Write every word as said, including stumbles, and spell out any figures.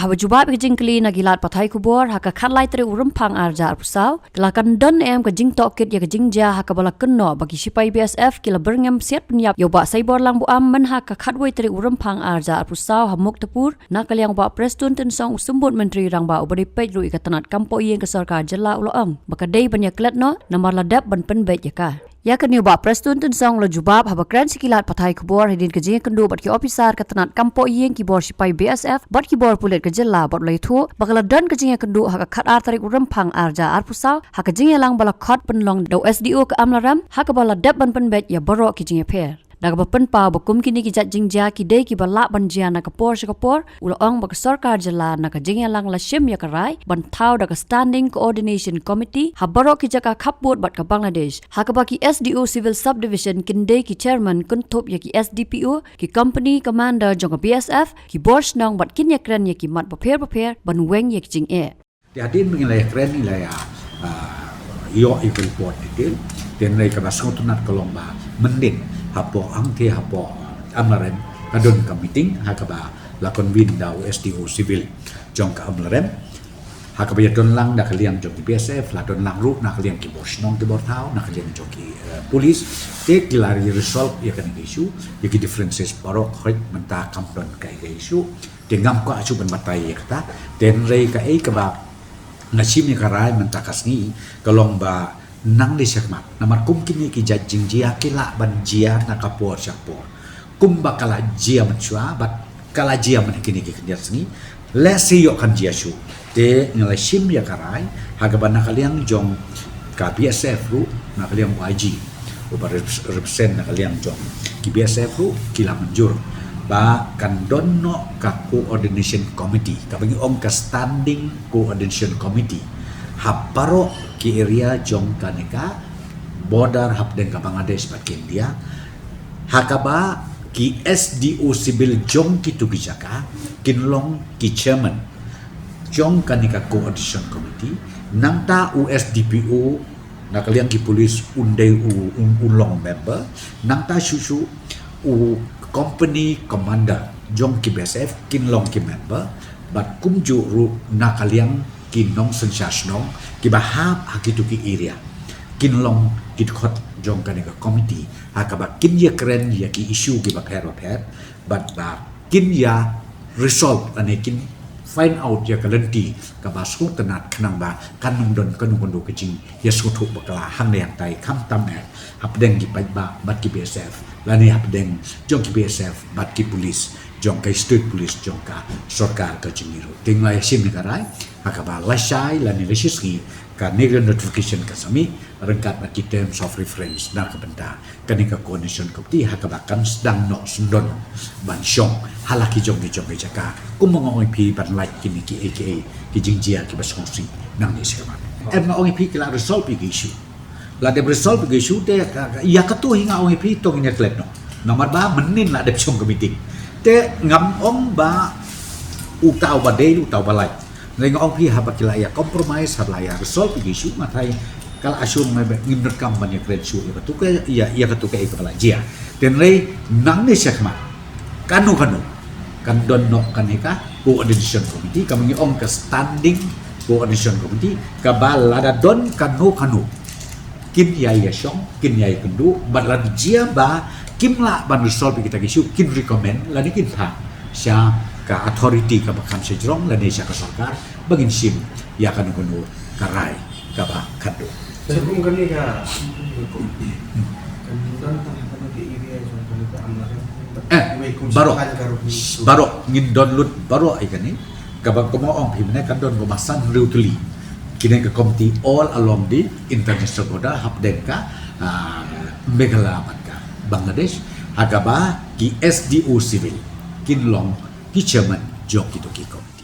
Haba jubab ïa ka jingkylli na ki lad pathai khubor ha ka khatlai tarik u Rymphang arhajar arphew saw, ka la kan don em ka jingtohkit ïa ka jingjia ha kaba la kynnoh ba ki shipai B S F ki la byrngem siat pynïap ïa u Bah Saibor Langbuam mynha ka khatwei tarik u Rymphang arhajar arphew saw ha Muktapur, na ka liang u Bah Prestone Tynsong u Symbud Myntri Rangbah uba dei peit ruh ïa ka tnat kam poh ïing ka sorkar jylla u la ong ba ka dei ban ïaklet noh namar la dep ban pynbeit ïa ka. Ïa kane u Bah Prestone Tynsong u la jubab haba kren sha ki lad pathai khubor hadien ka jingïakynduh bad ki ophisar ka tnat kam poh ïing, ki bor shipai B S F bad ki bor pulit ka jylla bad u la ïathuh ba ka la don ka jingïakynduh ha ka khatar tarik u Rymphang arhajar arphew saw ha ka jingïalang ba la khot pynlong da u S D O ka Amlarem ha kaba la dep ban pynbeit ïa baroh ki jingïapher. Da kaba pynpaw ba kum kine ki jait jingjia ki dei kiba lah ban jia na ka por sha ka por, u la ong ba ka sorkar jylla na ka jingïalang la shim ïa ka rai ban thaw da ka Standing Coordination Committee ha baroh ki jaka khappud bad ka Bangladesh, ha kaba ki S D O Civil Subdivision kin dei ki chairman kynthup ïa ki S D P O, ki company commander jong ka B S F, ki bor shnong bad kin ïakren ïa ki mat bapher bapher ban weng ïa ki jingeh. Te hadien ba ngi la ïakren, ngi la ïa, ah, ïoh ïa ka report detail. Te hynrei kaba sngewtynnat ka long ba mynnin hapoh hangtei hapoh, ah, Amlarem ka don ka meeting ha kaba la convene da u S D O Civil jong ka Amlarem. Ha kaba ïa don lang da ka liang jong ki B S F, la don lang ruh na ka liang ki bor shnong ki bor thaw, na ka liang jong ki, eh, police. Te ki la ïa resolve ïa kane ka issue, ïa ki differences baroh, hooid mynta kam don kai ka issue. Te ngam kwah shuh ban batai ïa kata. Te hynrei kaei kaba nga shim ïa ka rai mynta ka sngi ka long ba nangne shakhmat, namar kum kine ki jait jingjia ki lah ban jia na ka por sha ka por. Kumba ka la jia mynshuwa bad ka la jia mynta kine ki khyndiat sngi, lehse ïoh kan jia shuh. Te nga la shim ïa ka rai ha kaba na ka liang jong ka B S F ruh, na ka liang u I G uba rep-, represent na ka liang jong ki B S F ruh ki la mynjur ba kan don noh ka coordination committee, kaba ngi ong ka standing coordination committee, ha baroh ki area jong kane ka border hapdeng ka Bangladesh bad ka India, ha kaba ki S D O civil jong kito ki jaka kin long ki chairman jong kane ka coordination committee. Nangta u S D P O na ka liang ki police un dei u, un, un long member. Nangta shuh shuh u company commander jong ki B S F kin long ki member. Bad kumjuh ruh na ka liang ki nongsynshar shnong kiba hap ha kito ki area kin long ki dkhot jong kane ka committee ha kaba kin ïakren ïa ki issue kiba pher bapher bad ba kin ïa resolve lane kin find out ïa ka lynti kaba sngewtynnat khnang ba kan ym don kano kano ka jingïasngewthuh bakla hangne hangtai, khamtam eh hapdeng ki paidbah bad ki B S F lane hapdeng jong ki B S F bad ki police jong ka state police jong ka sorkar ka jong ngi ruh. Te nga la ïa shim ïa ka rai ha kaba lashai lane lashisngi kane ka notification kan sa mih ryngkat bad ki terms of reference na ka bynta kane ka coordination committee ha kaba kan sdang noh syndon ban shong ha la ki jong ki jong ki jaka. Kumba nga ong ïa phi ban lait kine kiei kiei ki jingjia kiba sngewsih nangne shakhmat. Em, nga ong ïa phi ki la resolve ïa ki issue. La dep resolve ïa ki issue te ka, ka, ïa kato hi nga ong ïa phi to ngin ïa klet noh. Namar ba mynnin la dep shong ka meeting. Te ngam ong ba uta uba dei uta uba lait. Hynrei nga ong phi haba ki la ïa compromise, haba la ïa resolve ïa ki issue, nga thei ka la assume ngai ba ngim donkam ban ïa kren shuh ïa katu ka, ïa, ïa katu kaei kaba la jia. Te hynrei nangne shakhmat kano kano kan don noh kane ka coordination committee, kaba ngi ong ka standing coordination committee, kaba lada don kano kano kin ïa ïashong, kin ïa ïakynduh, bad lada jia ba kim lah ban resolve ïa kita ki issue, kin recommend lane kin phah sha ka authority kaba kham shajrong lane sha ka sorkar ba ngin shim ïa kano kano ka rai kaba khatduh. Sir, kum kane ka, kan don tang ha kano ka area jong kane ka Amlarem? Eh, baroh. Baroh ngin don lut baroh ïa kane. Kaba kumba ong phi mynne kan don kumba san hynriew tylli kine ka committee all along the international border hapdeng ka, ah, Meghalaya bad ka Bangladesh, ha kaba ki S D O civil kin long ki chairman jong kito ki committee.